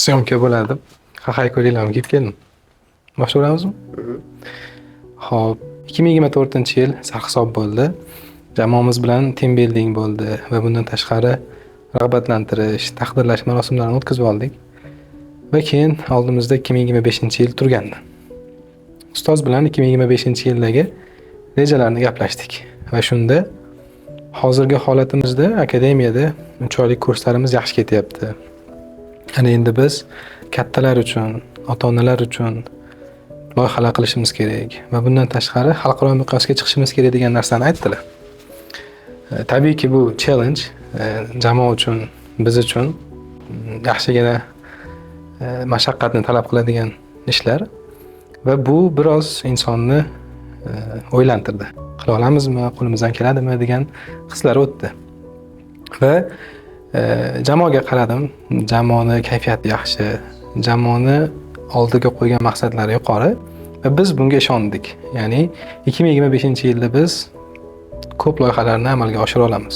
Syomka bo'ladi deb xaxay ko'ylaklarni kiyib keldim. Boshlayveramizmi? Xo'p, 2024-yil sarhisob bo'ldi. Jamoamiz bilan team building bo'ldi va bundan tashqari rag'batlantirish, taqdirlash marosimlarini o'tkazib oldik. Va keyin oldimizda 2025-yil turgandi. Ustoz bilan 2025-yildagi rejalarni gaplashdik va shunda hozirgi holatimizda akademiyada 3 oylik kurslarimiz yaxshi ketyapti. Ana endi biz kattalar uchun, ota-onalar uchun loyihalar qilishimiz kerak va bundan tashqari xalqaro miqyosga chiqishimiz kerak degan narsani aytdilar. Tabiiyki bu challenge, jamoa uchun, biz uchun yaxshigina mashaqqatni talab qiladigan ishlar va bu biroz insonni o'ylantirdi. Qila olamizmi, qo'limizdan keladimi degan hislar o'tdi. Va jamoaga qaradim, jamoani kayfiyati yaxshi, jamoani oldiga qo'ygan maqsadlari yuqori va biz bunga ishondik. Ya'ni 2025-yilda biz ko'p loyihalarni amalga oshira olamiz.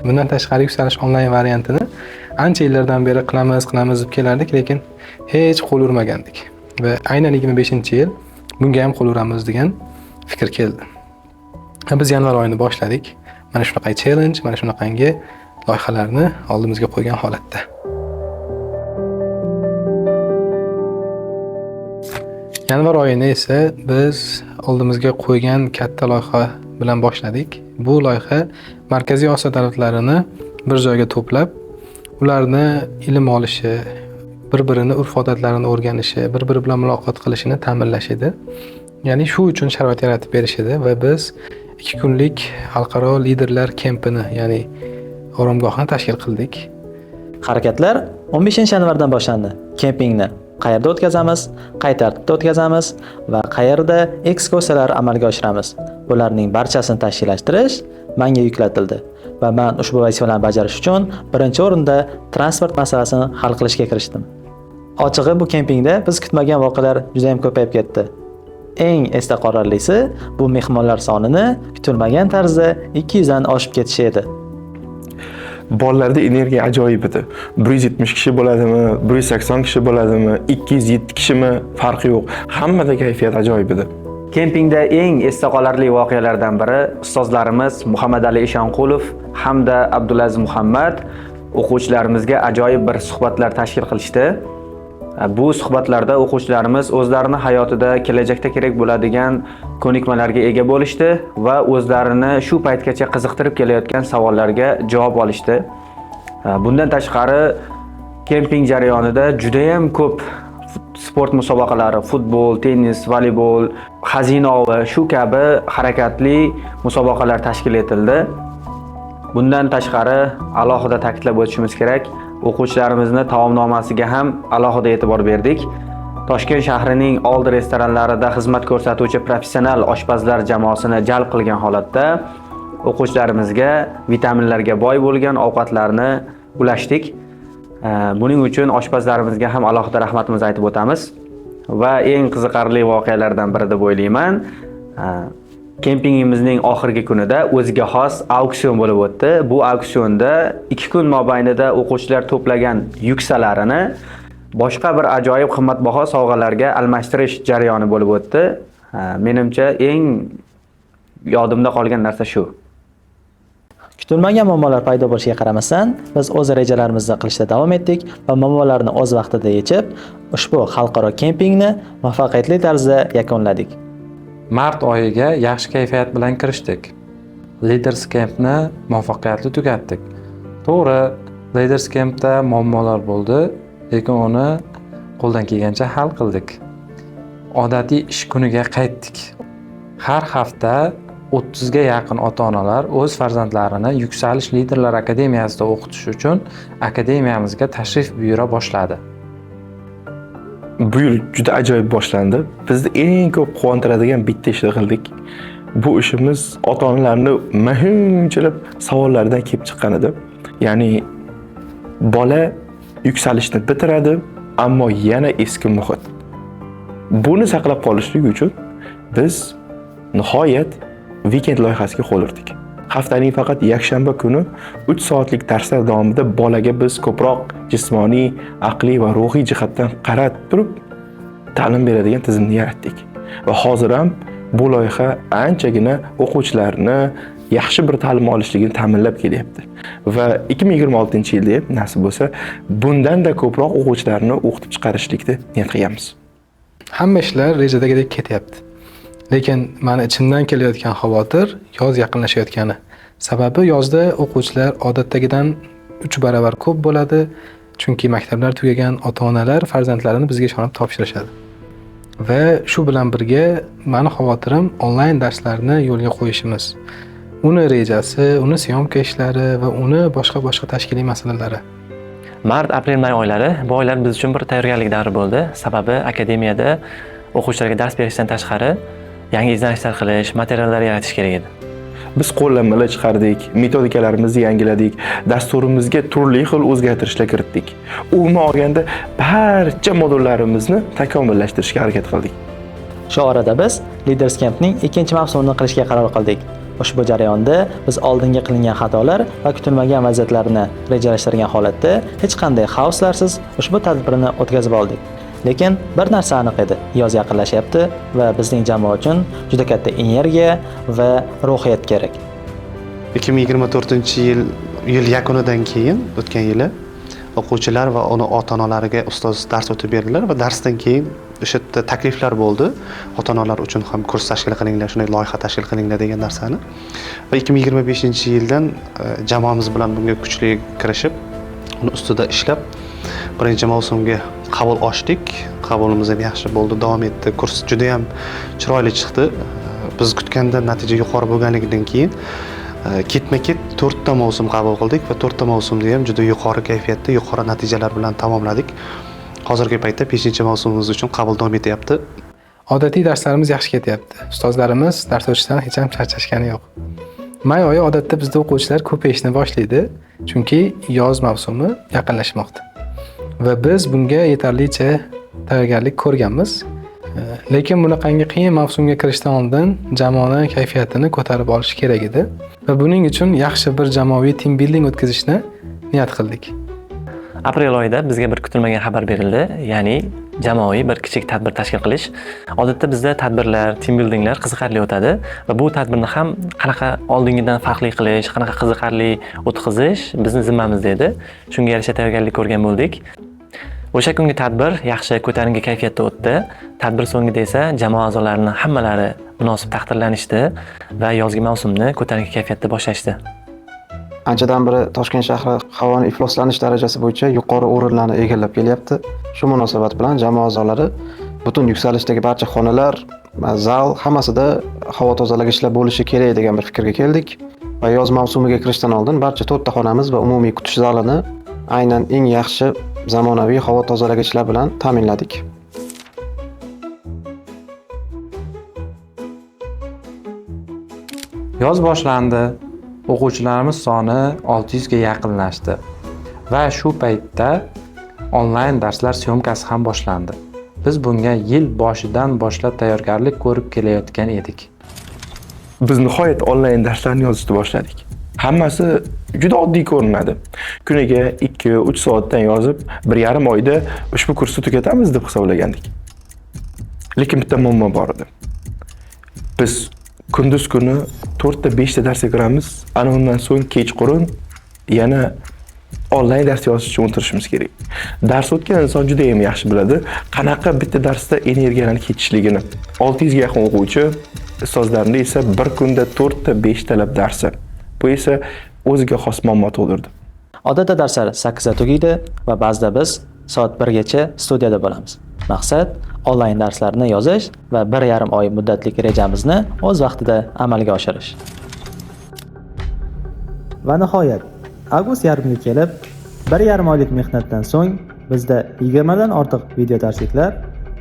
Bundan tashqari Yuksalish onlayn variantini ancha yillardan beri qilamiz, qilamiz deb kelardik, lekin hech qo'l urmagandik. Va aynan 25-yil bunga ham qo'l uramiz degan fikr keldi. Biz yanvar oyini boshladik. Mana shunaqa challenge, mana shunaqangi loyihalarni oldimizga qo'ygan holatda. Yanvar oyini esa biz oldimizga qo'ygan katta loyiha bilan boshladik. Bu loyiha Markaziy Osiyo davlatlarini bir joyga to'plab, ularni ilm olishi, bir-birini urf-odatlarini o'rganishi, bir-biri bilan muloqot qilishini ta'minlash edi. Ya'ni shu uchun sharoit yaratib berish edi va biz 2 kunlik xalqaro liderlar kempini, ya'ni oromgohni tashkil qildik. Harakatlar 15-yanvardan boshlandi. Kempingni qayerda o'tkazamiz, qay tartibda o'tkazamiz va qayerda ekskursiyalar amalga oshiramiz. Bularning barchasini tashkillashtirish menga yuklatildi va men ushbu vazifalarni bajarish uchun birinchi o'rinda transport masalasini hal qilishga kirishdim. Ochig'i, bu kempingda biz kutmagan voqealar juda ham ko'payib ketdi. Eng esda qolarlisi bu mehmonlar sonini kutilmagan tarzda 200 dan oshib ketishi edi. Bolalarda energiya ajoyib edi. 170 kishi bo'ladimi, 180 kishi bo'ladimi, 207 kishimi, farqi yo'q. Hammada kayfiyat ajoyib edi. Kempingda eng esda qolarli voqealardan biri ustozlarimiz Muhammadali Eshonqulov hamda Abdulaziz Muhammad o'quvchilarimizga ajoyib bir suhbatlar tashkil qilishdi. Bu suhbatlarda o'quvchilarimiz o'zlarini hayotida kelajakda kerak bo'ladigan ko'nikmalarga ega bo'lishdi va o'zlarini shu paytgacha qiziqtirib kelayotgan savollarga javob olishdi. Bundan tashqari kemping jarayonida juda ham ko'p sport musobaqalari, futbol, tennis, voleybol, xazina ovi, shu kabi harakatli musobaqalar tashkil etildi. Bundan tashqari alohida ta'kidlab o'tishimiz kerak, o'quvchilarimizni taomnomasiga ham alohida e'tibor berdik. Toshkent shahrining oldi restoranlarida xizmat ko'rsatuvchi professional oshpazlar jamoasini jalb qilgan holatda o'quvchilarimizga vitaminlarga boy bo'lgan ovqatlarni ulashdik. Buning uchun oshpazlarimizga ham alohida rahmatimizni aytib o'tamiz. Va eng qiziqarli voqealardan biri deb o'ylayman. Kempingimizning oxirgi kunida o'ziga xos auksion bo'lib o'tdi. Bu auksionda 2 kun mobaynida o'quvchilar to'plagan yuksalarini boshqa bir ajoyib qimmatbaho sovg'alarga almashtirish jarayoni bo'lib o'tdi. Menimcha eng yodimda qolgan narsa shu. Kutilmagan muammolar paydo bo'lishiga qaramasdan, biz o'z rejalarimizni qilishda davom etdik va muammolarni o'z vaqtida yechib, ushbu xalqaro kempingni muvaffaqiyatli tarzda yakunladik. Mart oyiga yaxshi kayfiyat bilan kirishdik. Leaders Camp'ni muvaffaqiyatli tugatdik. To'g'ri, Leaders Camp'da muammolar bo'ldi, lekin uni qo'ldan kelgancha hal qildik. Odatiy ish kuniga qaytdik. Har hafta 30 ga yaqin ota-onalar o'z farzandlarini Yuksalish Liderlar Akademiyasida o'qitish uchun akademiyamizga tashrif buyura boshladi. Bu yil juda ajoyib boshlandi. Bizni eng ko'p quvontiradigan bitta ishni qildik. Bu ishimiz ota-onalarni mahunchilab savollaridan kelib chiqqan edi. Ya'ni bola yuksalishni bitiradi, ammo yana eski muhit. Buni saqlab qolishlik uchun biz nihoyat weekend loyihasiga qo'l urdik. Haftaning faqat yakshanba kuni 3 soatlik darslar davomida bolaga biz ko'proq jismoniy, aqliy va ruhiy jihatdan qarab turib ta'lim beradigan tizimni yaratdik. Va hozir ham bu loyiha anchagina o'quvchilarni yaxshi bir ta'lim olishligini ta'minlab kelyapti. Va 2026-yilda ham nasib bo'lsa, bundan-da ko'proq o'quvchilarni o'qitib chiqarishlikni niyat qilganmiz. Hamma ishlar rejadagidek ketyapti. Lekin meni ichimdan kelayotgan xavotir yoz yaqinlashayotgani. Sababi yozda o'quvchilar odatdagidan 3 barobar ko'p bo'ladi, chunki maktablar tugagan, ota-onalar farzandlarini bizga ishonib topshirishadi. Va shu bilan birga meni xavotirim onlayn darslarni yo'lga qo'yishimiz. Uni rejasi, uni syomka ishlari va uni boshqa-boshqa tashkiliy masalalari. Mart, aprel, may oylari, bu oylar biz uchun bir tayyorgarlik davri bo'ldi. Sababi akademiyada o'quvchilarga dars berishdan tashqari yangi izlanishlar qilish, materiallar yaratish kerak edi. Biz qo'llanmalar chiqardik, metodikalarimizni yangiladik, dasturimizga turli xil o'zgartirishlar kiritdik. Umuman olganda barcha modullarimizni takomillashtirishga harakat qildik. Shu orada biz Leaders Camp'ning ikkinchi mavsumini qilishga qaror qildik. Ushbu jarayonda biz oldingi qilingan xatolar va kutilmagan vaziyatlarni rejalashtirgan holatda hech qanday xavflarsiz ushbu tadbirni o'tkazib oldik. Lekin bir narsa aniq edi, yoz yaqinlashyapti va bizning jamoa uchun juda katta energiya va ruhiyat kerak. 2024-yil yil yakunidan keyin o'tgan yili o'quvchilar va uni ota-onalariga ustoz dars o'tib berdilar va darsdan keyin o'sha yerda takliflar bo'ldi. Ota-onalar uchun ham kurs tashkil qilinglar, shunday loyiha tashkil qilinglar degan narsani. Va 2025-yildan jamoamiz bilan bunga kuchli kirishib, uni ustida ishlab, birinchi mavsumga qabul ochdik. Qabulimiz ham yaxshi bo'ldi, davom etdi. Kurs juda ham chiroyli chiqdi. Biz kutgandan natija yuqori bo'lganligidan keyin ketma-ket 4 ta mavsum qabul qildik va 4 ta mavsumda ham juda yuqori kayfiyatda, yuqori natijalar bilan tamomladik. Hozirgi paytda 5-mavsumimiz uchun qabul davom etyapti. Odatiy darslarimiz yaxshi ketyapti. Ustozlarimiz dars o'tishdan hech ham charchashgani yo'q. May oyi odatda bizda o'quvchilar ko'payishni boshlaydi, chunki yoz mavsumi yaqinlashmoqda. Va biz bunga yetarlicha tayyorgarlik ko'rganmiz. Lekin bunaqangi qiyin mavsumga kirishdan oldin jamoani kayfiyatini ko'tarib olish kerak edi va buning uchun yaxshi bir jamoaviy team building o'tkazishni niyat qildik. Aprel oyida bizga bir kutilmagan xabar berildi, ya'ni jamoaviy bir kichik tadbir tashkil qilish. Odatda bizda tadbirlar, team buildinglar qiziqarli o'tadi va bu tadbirni ham qanaqa oldingidan farqli qilish, qanaqa qiziqarli o'tkazish bizni zimmamizda edi. Shunga yarasha tayyorgarlik ko'rgan bo'ldik. O'sha kungi tadbir yaxshi, ko'tarinki kayfiyatda o'tdi. Tadbir so'ngida esa jamoa a'zolarining hammalari munosib taqdirlanishdi va yozgi mavsumni ko'tarinki kayfiyatda boshlashdi. Anchadan beri Toshkent shahri havoni ifloslanish darajasi bo'yicha yuqori o'rinlarni egallab kelyapti. Shu munosabat bilan jamoa a'zolari butun yuksalishdagi barcha xonalar, zal hammasida havo tozalagichlar bo'lishi kerak degan bir fikrga keldik va yoz mavsumiga kirishdan oldin barcha 4 ta xonamiz va umumiy kutish zalini aynan eng yaxshi zamonaviy havo tozalagichlar bilan ta'minladik. Yoz boshlandi. O'quvchilarimiz soni 600 ga yaqinlashdi va shu paytda onlayn darslar syomkasi ham boshlandi. Biz bunga yil boshidan boshlab tayyorgarlik ko'rib kelayotgan edik. Biz nihoyat onlayn darslarni yozishni boshladik. Hammasi juda oddiy ko'rinadi. Kuniga 2-3 soatdan yozib, 1,5 oyda ushbu kursni tugatamiz deb hisoblagandik. Lekin bitta muammo bor edi. Biz kunduz kuni 4 ta 5 ta darsga kiramiz, ana undan so'ng kechqurun yana onlayn dars yozish uchun o'tirishimiz kerak. Dars o'tgan inson juda ham yaxshi biladi, qanaqa bitta darsda energiyalarni ketishligini. 600 ga yaqin o'quvchi, ustozlarning esa bir kunda 4 ta 5 talab darsi. Bu esa o'ziga xos muammo tug'dirdi. Odatda darslar 8 da tugaydi va ba'zida biz soat 1 gacha studiyada bo'lamiz. Maqsad onlayn darslarni yozish va 1,5 oy muddatlik rejamizni o'z vaqtida amalga oshirish. Va nihoyat avgust yarmiga kelib, 1,5 oylik mehnatdan so'ng bizda 20 dan ortiq video darsliklar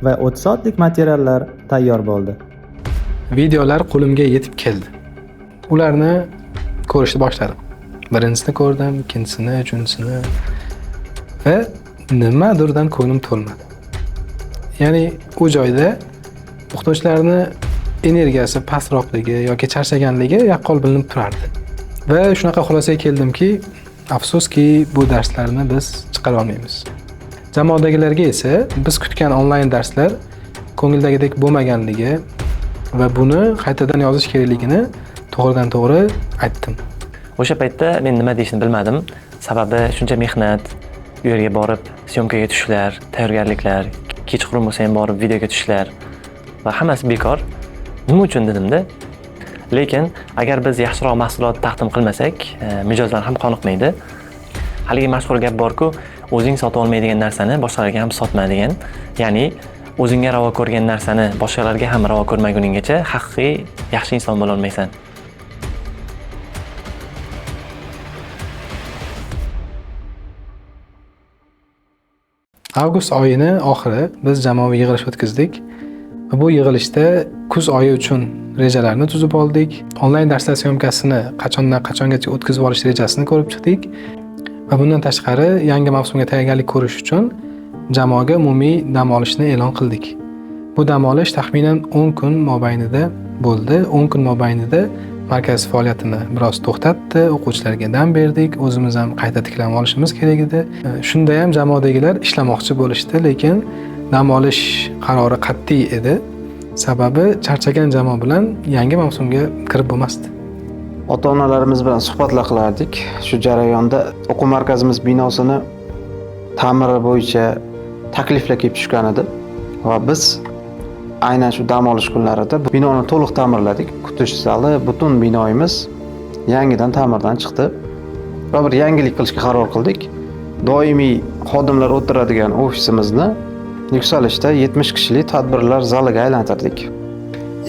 va 30 soatlik materiallar tayyor bo'ldi. Videolar qo'limga yetib keldi. Ularni ko'rishni boshladim. Birinchisini ko'rdim, ikkinchisini, uchinchisini va nimadirdan ko'nglim to'lmadi. Ya'ni u joyda o'qituvchilarni energiyasi pastroqligi yoki charchaganligi yaqqol bilinib turardi. Va shunaqa xulosaga keldimki, afsuski bu darslarni biz chiqara olmaymiz. Jamoadagilarga esa biz kutgan onlayn darslar ko'ngildagidek bo'lmaganligi va buni qaytadan yozish kerakligini to'g'ridan to'g'ri aytdim. O'sha paytda men nima deyishni bilmadim. Sababi shuncha mehnat, u yerga borib syomkaga tushishlar, tayyorgarliklar, kechqurun bo'lsa ham borib videoga tushishlar va hammasi bekor. Nima uchun dedimda. Lekin agar biz yaxshiroq mahsulot taqdim qilmasak, mijozlar ham qoniqmaydi. Haligi mashhur gap bor-ku, o'zing sota olmaydigan narsani boshqalarga ham sotma degan. Ya'ni o'zingga ravo ko'rgan narsani boshqalarga ham ravo ko'rmaguninggacha haqiqiy yaxshi inson bo'la olmaysan. Avgust oyini oxiri biz jamoaviy yig'ilish o'tkazdik. Bu yig'ilishda kuz oyi uchun rejalarni tuzib oldik. Onlayn darslar syomkasini qachondan qachongacha o'tkazib olish rejasini ko'rib chiqdik. Va bundan tashqari yangi mavsumga tayyorgarlik ko'rish uchun jamoaga umumiy dam olishni e'lon qildik. Bu dam olish taxminan 10 kun mobaynida bo'ldi. 10 kun mobaynida markaz faoliyatini biroz to'xtatdi, o'quvchilarga dam berdik, o'zimiz ham qayta tiklanib olishimiz kerak edi. Shunda ham jamoadagilar ishlamoqchi bo'lishdi, lekin dam olish qarori qat'iy edi. Sababi charchagan jamoa bilan yangi mavsumga kirib bo'lmasdi. Ota-onalarimiz bilan suhbatlar qilardik. Shu jarayonda o'quv markazimiz binosini ta'miri bo'yicha takliflar kelib tushgan edi va biz aynan shu dam olish kunlarida binoni to'liq ta'mirladik. Kutish zali, butun binoimiz yangidan ta'mirdan chiqdi va bir yangilik qilishga qaror qildik. Doimiy xodimlar o'tiradigan ofisimizni Yuksalishda 70 kishilik tadbirlar zaliga aylantirdik.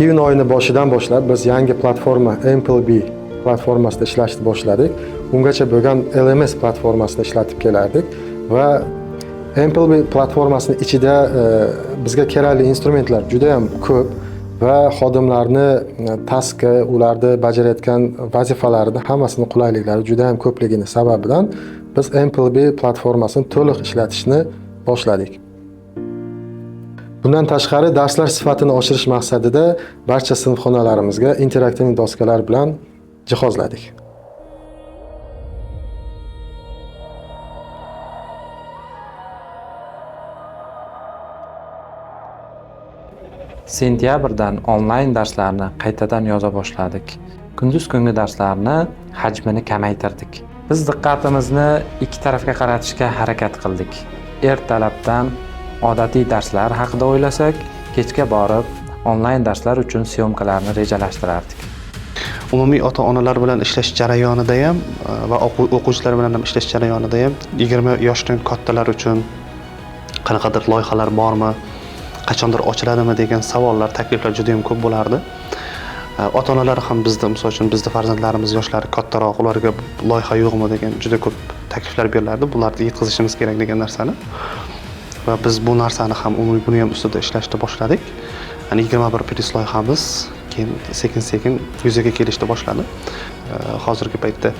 Iyun oyini boshidan boshlab biz yangi platforma MPLB platformasida ishlashni boshladik. Ungacha bo'lgan LMS platformasini ishlatib kelardik va MPLB platformasini ichida bizga kerakli instrumentlar juda ham ko'p va xodimlarni taski, ularni bajarayotgan vazifalarini hammasini qulayliklari juda ham ko'pligini sababidan biz MPLB platformasini to'liq ishlatishni boshladik. Bundan tashqari darslar sifatini oshirish maqsadida barcha sinfxonalarimizga interaktiv doskalar bilan jihozladik. Sentyabrdan onlayn darslarni qaytadan yoza boshladik. Kunduz kungi darslarni hajmini kamaytirdik. Biz diqqatimizni ikki tarafga qaratishga harakat qildik. Ertalabdan odatiy darslar haqida o'ylasak, kechga borib onlayn darslar uchun syomkalarni rejalashtirardik. Umumiy ota-onalar bilan ishlash jarayonida ham va o'quvchilar bilan ham ishlash jarayonida ham 20 yoshdan kattalar uchun qanaqadir loyihalar bormi, qachondir ochiladimi degan savollar, takliflar juda ham ko'p bo'lardi. Ota-onalar ham bizda, misol uchun, bizda farzandlarimiz yoshlari kattaroq, ularga loyiha yo'qmi degan juda ko'p takliflar berilardi. Bularni yetkazishimiz kerak degan narsani. Va biz bu narsani ham umumiy buni ham ustida ishlashni boshladik. Ya'ni 21 plus loyihamiz keyin sekin-sekin yuzaga kelishni boshladi. Hozirgi paytda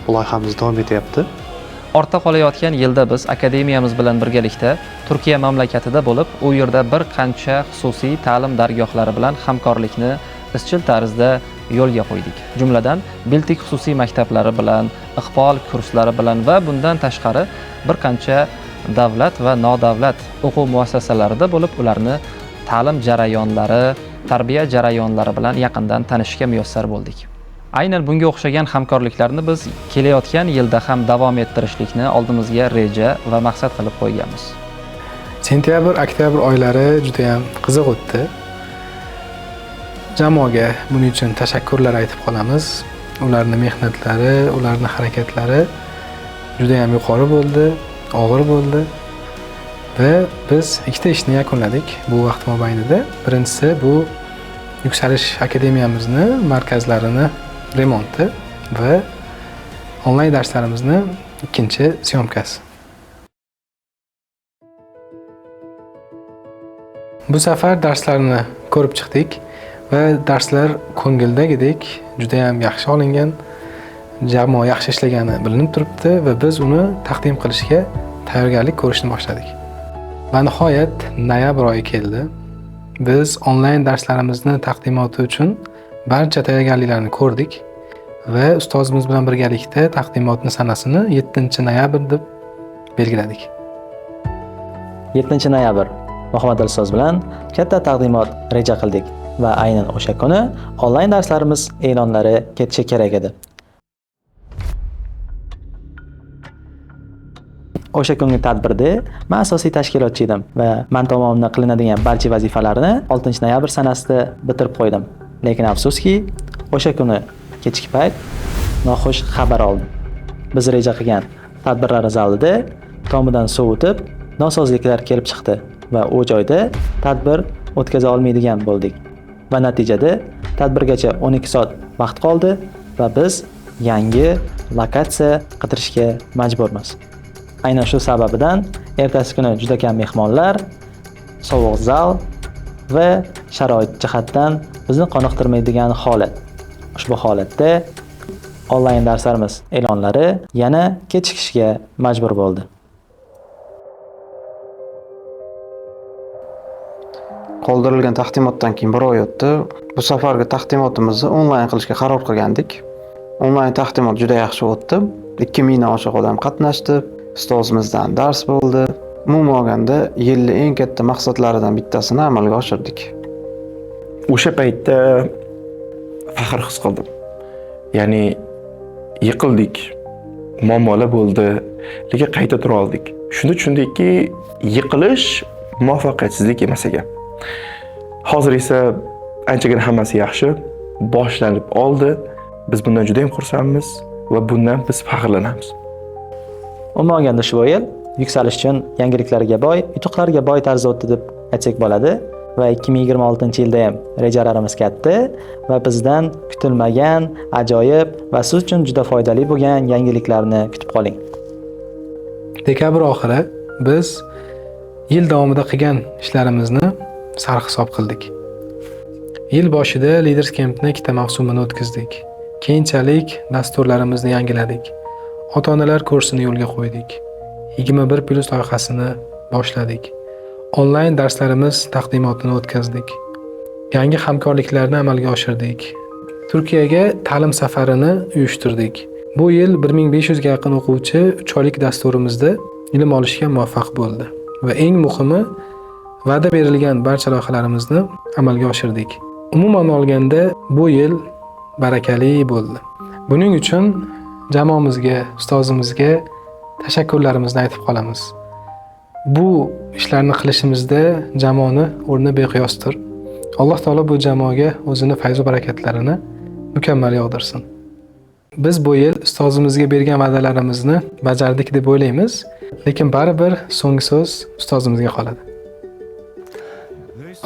bu loyihamiz davom etyapti. Ortda qolayotgan yilda biz akademiyamiz bilan birgalikda Turkiya mamlakatida bo'lib, u yerda bir qancha xususiy ta'lim dargohlari bilan hamkorlikni izchil tarzda yo'lga qo'ydik. Jumladan, Biltik xususiy maktablari bilan, Iqbol kurslari bilan va bundan tashqari bir qancha davlat va nodavlat o'quv muassasalarida bo'lib, ularni ta'lim jarayonlari, tarbiya jarayonlari bilan yaqindan tanishishga muyassar bo'ldik. Aynan bunga o'xshagan hamkorliklarni biz kelayotgan yilda ham davom ettirishlikni oldimizga reja va maqsad qilib qo'yganmiz. Sentyabr, oktyabr oylari juda ham qiziq o'tdi. Jamoaga buning uchun tashakkurlar aytib qolamiz. Ularning mehnatlari, ularning harakatlari juda ham yuqori bo'ldi, og'ir bo'ldi va biz ikkita ishni yakunladik bu vaqt mobaynida. Birinchisi bu Yuksalish akademiyamizni markazlarini remonti va onlayn darslarimizni ikkinchi syomkasi. Bu safar darslarni ko'rib chiqdik va darslar ko'ngildagidek juda ham yaxshi olingan, jamoa yaxshi ishlagani bilinib turibdi va biz uni taqdim qilishga tayyorgarlik ko'rishni boshladik. Va nihoyat noyabr oyi keldi. Biz onlayn darslarimizni taqdimoti uchun barcha tayyorgarliklarni ko'rdik Va ustozimiz bilan birgalikda taqdimotni sanasini 7-noyabr deb belgiladik. 7-noyabr Muhammad Ali ustoz bilan katta taqdimot reja qildik va aynan o'sha kuni onlayn darslarimiz e'lonlari ketishi kerak edi. O'sha kungi tadbirda men asosiy tashkilotchi edim va men tomonidan qilinadigan barcha vazifalarni 6-noyabr sanasida bitirib qo'ydim. Lekin afsuski, o'sha kuni kechki payt noxush xabar oldim. Biz reja qilgan tadbirlar zalida tomidan suv o'tib, nosozliklar kelib chiqdi va u joyda tadbir o'tkaza olmaydigan bo'ldik. Va natijada tadbirgacha 12 soat vaqt qoldi va biz yangi lokatsiya qidirishga majburmiz. Aynan shu sababidan ertasi kuni juda kam mehmonlar, sovuq zal va sharoit jihatdan bizni qoniqtirmaydigan holat. Ushbu holatda onlayn darslarimiz e'lonlari yana kechikishga majbur bo'ldi. Qoldirilgan taqdimotdan keyin bir oy o'tdi. Bu safargi taqdimotimizni onlayn qilishga qaror qilgandik. Onlayn taqdimot juda yaxshi o'tdi. 2000 dan oshiq odam qatnashdi. Ustozimizdan dars bo'ldi. Umuman olganda yilning eng katta maqsadlaridan bittasini amalga oshirdik. O'sha paytda faxr his qildim. Ya'ni yiqildik, muammolar bo'ldi, lekin qayta tura oldik. Shunda tushundikki, yiqilish muvaffaqiyatsizlik emas ekan. Hozir esa anchagina hammasi yaxshi, boshlanib oldi. Biz bundan juda ham xursandmiz va bundan biz faxrlanamiz. Umuman olganda ushbu yil yuksalish uchun yangiliklarga boy, yutuqlarga boy tarzda o'tdi deb aytsak bo'ladi va 2026-yilda ham rejalarimiz katta va bizdan kutilmagan, ajoyib va siz uchun juda foydali bo'lgan yangiliklarni kutib qoling. Dekabr oxiri biz yil davomida qilgan ishlarimizni sarhisob qildik. Yil boshida Leaders Camp'ni 2 mavsumini o'tkazdik. Keyinchalik dasturlarimizni yangiladik. Ota-onalar kursini yo'lga qo'ydik. 21+ loyihasini boshladik. Onlayn darslarimiz taqdimotini o'tkazdik. Yangi hamkorliklarni amalga oshirdik. Turkiyaga ta'lim safarini uyushtirdik. Bu yil 1500 ga yaqin o'quvchi 3 oylik dasturimizda ilm olishga muvaffaq bo'ldi. Va eng muhimi, va'da berilgan barcha loyihalarimizni amalga oshirdik. Umuman olganda bu yil barakali bo'ldi. Buning uchun jamoamizga, ustozimizga tashakkurlarimizni aytib qolamiz. Bu ishlarni qilishimizda jamoani o'rni beqiyosdir. Alloh taolo bu jamoaga o'zini fayz va barakatlarini mukammal yog'dirsin. Biz bu yil ustozimizga bergan va'dalarimizni bajardik deb o'ylaymiz, lekin baribir so'nggi so'z ustozimizga qoladi.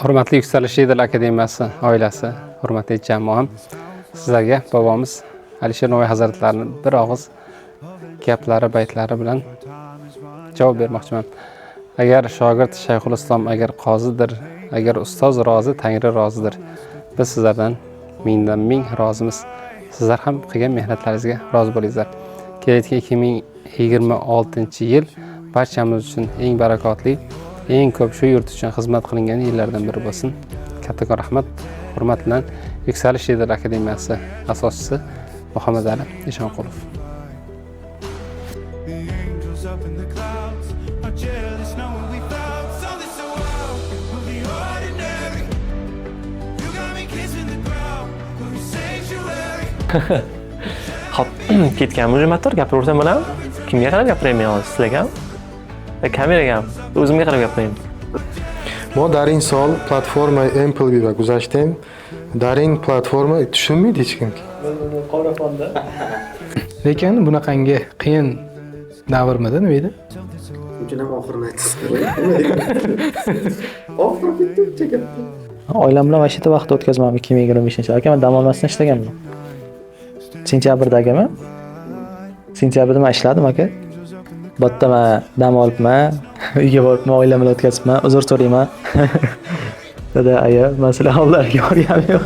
Hurmatli Yuksalish Liderlar Akademiyasi oilasi, hurmatli jamoam, sizlarga bobomiz Alisher Navoiy hazratlarining bir og'iz gaplari, baytlari bilan javob bermoqchiman. Agar shogird Shayxul Islom agar qozidir, agar ustoz rozi, Tangri rozidir. Biz sizlardan mingdan ming rozimiz. Sizlar ham qilgan mehnatlaringizga rozi bo'linglar. Kelayotgan 2026-yil barchamiz uchun eng barakotli, eng ko'p shu yurt uchun xizmat qilingan yillardan biri bo'lsin. Kattakon rahmat. Hurmat bilan Yuksalish Liderlar Akademiyasi asoschisi Muhammad Ali Eshonqulov. Xo'p, ketganmi уже motor, gapiraversam bo'ladimi? Kimga qarab gapirayman hozir? Sizlargami? Kameragami? O'zimga qarab gapiraymi? Мо дар ин сол платформаи MPLB-ро гузаштем. Дар ин платформа tushunmaydi hech kim. Lekin bunaqangi qiyin davrmidi, nima edi? Uchun ham oxirini aytasiz. Oxiri bitta gapda. Oilam bilan vashita vaqt o'tkazmadim 2025-yil. Aka, men dam olmasdan ishlaganman. Sentyabrda Sentyabrda men ishladim aka. Bu yerda men dam olibman, uyga boribman, oilam bilan o'tkazibman, uzr so'rayman. Dada, aya, masalan, ularga borganim yo'q.